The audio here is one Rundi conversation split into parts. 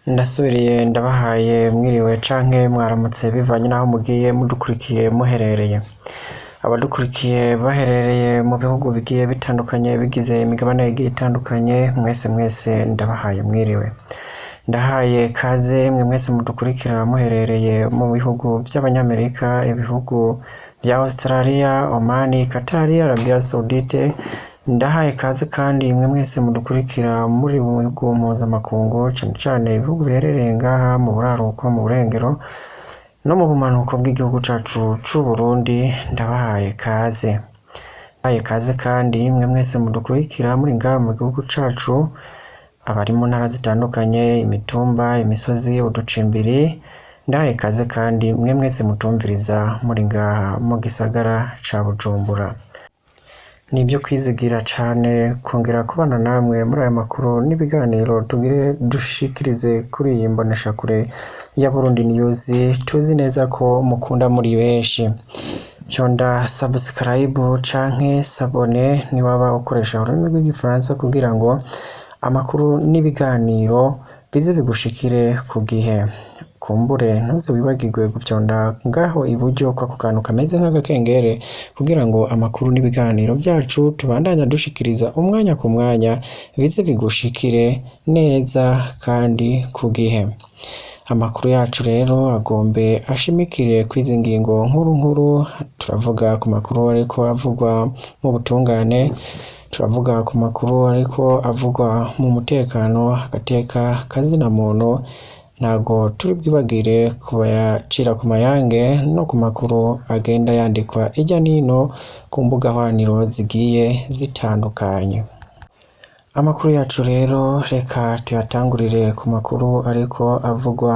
Ndasubiriye ndabahaye mwiriwe canke mwaramutse bivanye n'aho mugiye mudukurikiye muherereye. Abadukurikiye baherereye mu bihugu bigiye bitandukanye bigize imigabane igiye itandukanye, mwese mwese ndabahaye mwiriwe. Ndahaye kaze mwe mwese mudukurikira muherereye mu bihugu vy'Abanyamerika, ibihugu vya Australia, Oman, Qatar, Arabia Saudite. Ndahaye kaze kandi mwe mwese mudukurikira muri mu bihugu mpuzamakungu, cane cane ibihugu biherereye ngaha mu buraruko, mu burengero no mu bumanuko bw'igihugu cacu c'Uburundi, ndabahaye kaze. Ndabahaye kaze kandi mwe mwese mudukurikira muri ngaha mu gihugu cacu, abari mu ntara zitandukanye, imitumba, imisozi, uducimbiri. Ndahaye kaze kandi mwe mwese mutumviriza muri ngaha mu gisagara ca Bujumbura. Ni ibyo kwizigira cane kongera kubana namwe muri aya makuru n'ibiganiro tugire dushikirize kuri iyi mboneshakure ya Burundi News, tuzi neza ko mukunda muri benshi. Fyonda subscribe canke s'abonner niwaba ukoresha ururimi rw'igifaransa kugira ngo amakuru n'ibiganiro bize bigushikire ku gihe. Kumbure ntuze wibagirwe gufyonda ngaho iburyo kwako kantu kameze nk'agakengere kugira ngo amakuru n'ibiganiro vyacu tubandanya dushikiriza umwanya ku mwanya bize bigushikire neza kandi ku gihe. Amakuru yacu rero agombe ashimikire kw'izi ngingo nkuru nkuru, turavuga ku makuru ariko avugwa mu butungane, turavuga ku makuru ariko avugwa mu mutekano, agateka kazina muntu, ntabwo turi bwibagire kubayacira ku mayange no ku makuru agenda yandikwa irya nino ku mbuga hwaniro zigiye zitandukanye. Amakuru yacu rero reka tuyatangurire ku makuru ariko avugwa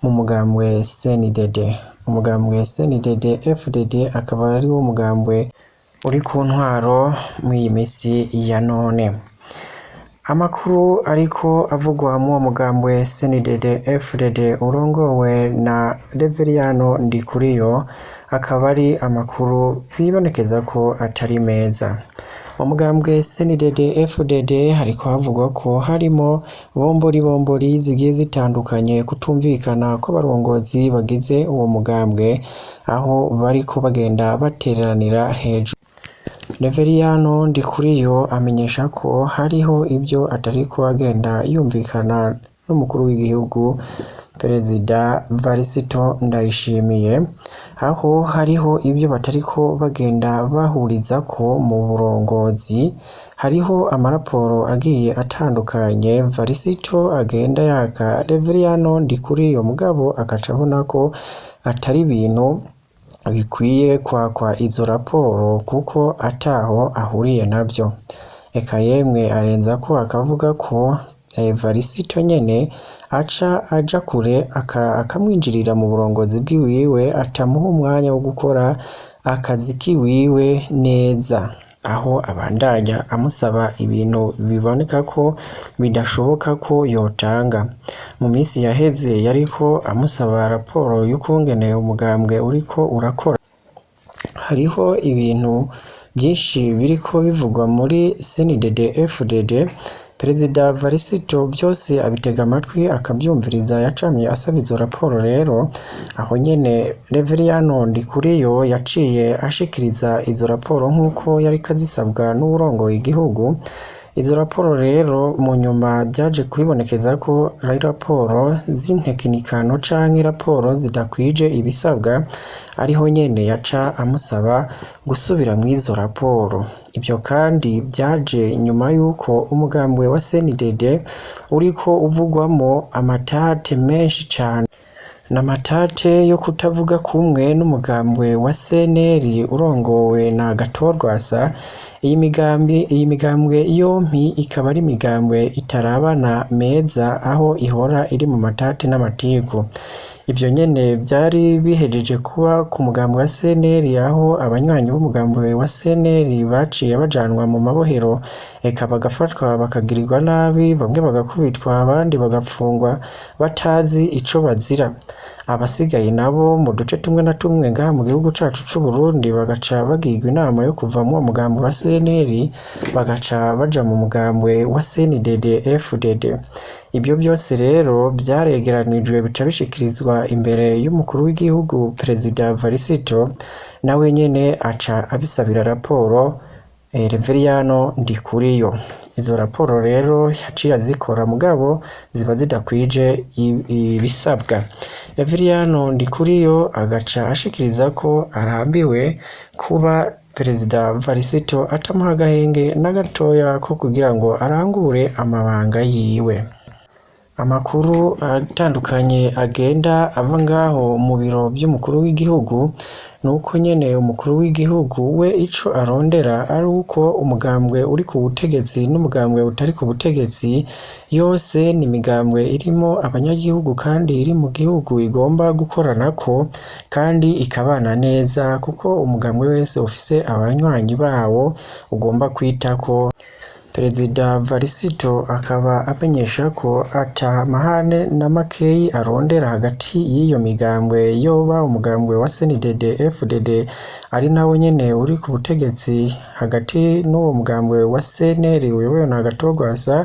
mu mugambwe CNDD. Umugambwe CNDD FDD akaba ari wo mugambwe uri ku ntwaro mw'iyi misi ya none. Amakuru ariko avugwa mw'uwo mugambwe CNDD FDD urongowe na Reveriyano Ndikuriyo akaba ari amakuru bibonekeza ko atari meza. Mu mugambwe CNDD FDD hariko havugwa ko harimo bombori bombori zigiye zitandukanye, kutumvikana kw'abarongozi bagize uwo mugambwe, aho bariko bagenda batereranira hejuru. Reveriyano Ndikuriyo amenyesha ko hariho ivyo atariko agenda yumvikana n'umukuru w'igihugu Perezida Varisito Ndayishimiye, aho hariho ivyo batariko bagenda bahurizako mu burongozi. Hariho amaraporo agiye atandukanye Varisito agenda yaka Reveriyano Ndikuriyo, mugabo agaca abona ko atari ibintu bikwiye kwakwa izo raporo kuko ataho ahuriye navyo. Eka yemwe arenzako akavuga ko Varisito nyene aca aja kure akamwinjirira mu burongozi bwiwiwe, atamuha umwanya wo gukora akazi kiwiwe neza, aho abandanya amusaba ibintu biboneka ko bidashoboka ko yotanga. Mu misi yaheze yariko amusaba raporo y'ukungene umugambwe uriko urakora. Hariho ibintu vyinshi biriko bivugwa muri CNDD FDD. Perezida Varisito vyose abitega amatwi akavyumviriza, yacamye asaba izo raporo. Rero aho nyene Reveriyano Ndikuriyo yaciye ashikiriza izo raporo nk'uko yariko azisabwa n'uwurongoye igihugu. Izo raporo rero mu nyuma vyaje kwibonekeza ko ari raporo z'intekinikano canke raporo zidakwije ibisabwa, ariho nyene yaca amusaba gusubira mw'izo raporo. Ivyo kandi vyaje nyuma y'uko umugambwe wa CNDD uriko uvugwamo amatate menshi cane. N'amatate yo kutavuga kumwe n'umugambwe wa CNL urongowe na Gatorwasa. Iyi migambwe yompi ikaba ari imigambwe itarabana meza, aho ihora iri mu matate n'amatiku. Ivyo nyene vyari bihejeje kuba ku mugambwe wa CNL, aho abanywanyi b'umugambwe wa CNL baciye bajanwa mu mabohero, eka bagafatwa bakagirirwa nabi, bamwe bagakubitwa, abandi bagapfungwa batazi ico bazira. Abasigaye nabo mu duce tumwe na tumwe ngaha mu gihugu cacu c'Uburundi bagaca bagirwa inama yo kuva muri uwo mugambwe wa CNL bagaca baja mu mugambwe wa CNDD FDD. Ibyo byose rero vyaregeranijwe bica bishikirizwa imbere y'umukuru w'igihugu Perezida Varisito, nawe nyene aca abisabira raporo Reveriyano Ndikuriyo. Izo raporo rero yaciye azikora mugabo ziba zidakwije ibisabwa. Reveriyano Ndikuriyo agaca ashikiriza ko arambiwe kuba Perezida Varisito atamuha agahenge na gatoya ko kugira ngo arangure amabanga yiwe. Amakuru atandukanye agenda ava ngaho mu biro vy'umukuru w'igihugu nuko nyene umukuru w'igihugu we ico arondera ari uko umugambwe uri ku butegetsi n'umugambwe utari ku butegetsi yose ni imigambwe irimo abanyagihugu kandi iri mu gihugu igomba gukoranako kandi ikabana neza kuko umugambwe wese ufise abanywanyi bawo ugomba kwitako. Perezida Varisito akaba amenyesha ko ata mahane na makeyi arondera hagati y'iyo migambwe yoba umugambwe wa CNDD FDD ari nawo nyene uri ku butegetsi hagati n'uwo mugambwe wa CNL uyobowe na Gatogwasa.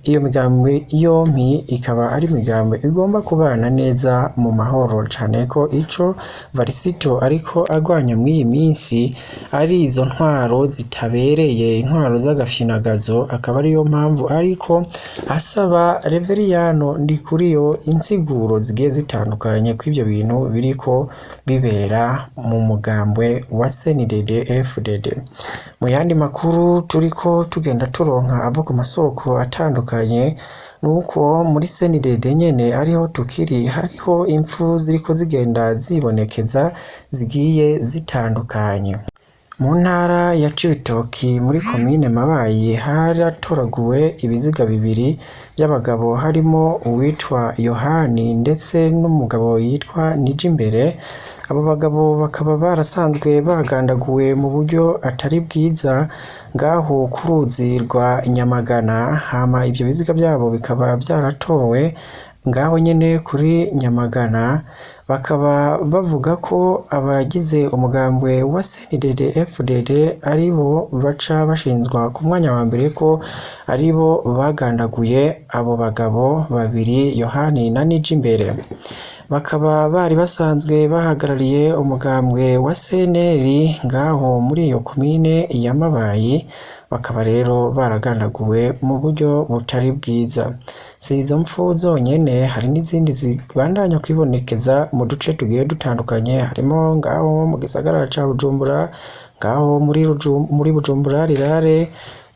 Iyo migambwe yompi ikaba ari imigambwe igomba kubana neza mu mahoro cane ko ico Varisito ariko agwanya mw'iyi minsi ari izo ntwaro zitabereye, intwaro z'agafyinagazo, akaba ariyo mpamvu ariko asaba Reveriyano Ndikuriyo insiguro zigiye zitandukanye kw'ivyo bintu biriko bibera mu mugambwe wa CNDD FDD. Mu yandi makuru turiko tugenda turonka ava ku masoko atandukanye nuko muri CNDD nyene ariho tukiri hariho impfu ziriko zigenda zibonekeza zigiye zitandukanye. Mu ntara ya Cibitoki muri komine Mabayi haratoraguwe ibiziga bibiri vy'abagabo harimo uwitwa Yohani ndetse n'umugabo yitwa Nijimbere. Abo bagabo bakaba barasanzwe bagandaguwe mu buryo atari bwiza ngaho ku ruzi rwa Nyamagana, hama ivyo biziga vyabo bikaba vyaratowe ngaho nyene kuri Nyamagana, bakaba bavuga ko abagize umugambwe wa CNDD FDD aribo baca bashinzwa ku mwanya wa mbere ko aribo bagandaguye abo bagabo babiri Yohani na Nijimbere. Bakaba bari basanzwe bahagarariye umugambwe wa CNL ngaho muri iyo komine ya Mabayi, bakaba rero baragandaguwe mu buryo butari bwiza. Si izo mpfu zonyene, hari n'izindi zibandanya kwibonekeza mu duce tugiye dutandukanye, harimo ngaho mu gisagara ca Bujumbura, ngaho muri Bujumbura rirare,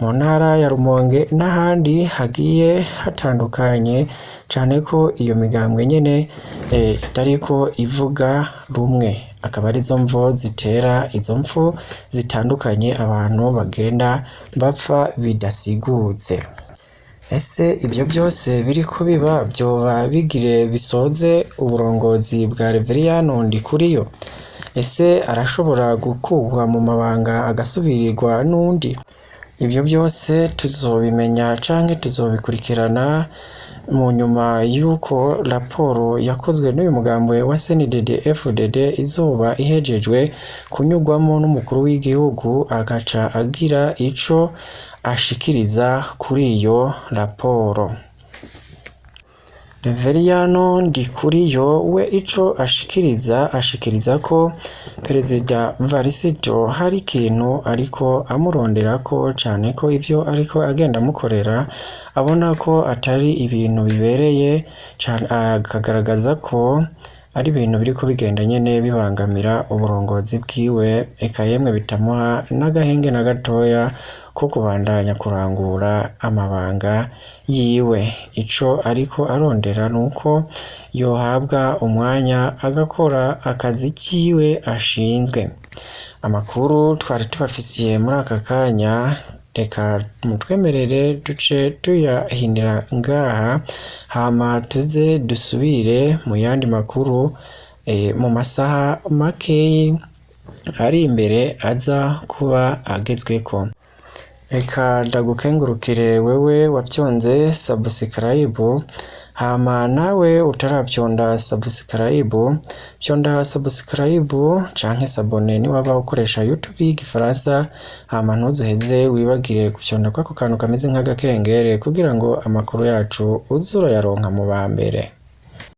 mu ntara ya Rumonge n'ahandi hagiye hatandukanye, cane ko iyo migambwe nyene itariko ivuga rumwe. Akaba arizo mvo zitera izo mpfu zitandukanye abantu bagenda bapfa bidasigutse. Ese ivyo byose biriko biba vyoba bigire bisoze uburongozi bwa Reveriyano Ndikuriyo? Ese arashobora gukurwa mu mabanga agasubirirwa n'undi? Ivyo byose tuzobimenya canke tuzobikurikirana mu nyuma y'uko raporo yakozwe n'uyu mugambwe wa CNDD FDD izoba ihejejwe kunyurwamo n'umukuru w'igihugu agaca agira ico ashikiriza kuri iyo raporo. Reveriyano Ndikuriyo we ico ashikiriza, ashikiriza ko Perezida Varisito hari ikintu ariko amuronderako cane ko ivyo ariko agenda amukorera abona ko atari ibintu bibereye, akagaragaza ko ari ibintu biriko bigenda nyene bibangamira uburongozi bwiwe, eka yemwe bitamuha n'agahenge na gatoya ko kubandanya kurangura amabanga yiwe. Ico ariko arondera nuko yohabwa umwanya agakora akazi kiwe ashinzwe. Amakuru twari tubafisiye muri aka kanya reka mutwemerere duce tuyahinira ngaha, hama tuze dusubire mu yandi makuru mu masaha makeyi ari imbere aza kuba agezweko. Reka ndagukengurukire wewe wafyonze subscribe, hama nawe utaravyonda subscribe, fyonda subscribe canke s'abonner niwaba ukoresha YouTube y'igifaransa, hama ntuzoheze wibagire gufyonda kwako kantu kameze nk'agakengere kugira ngo amakuru yacu uze urayaronka mu ba mbere.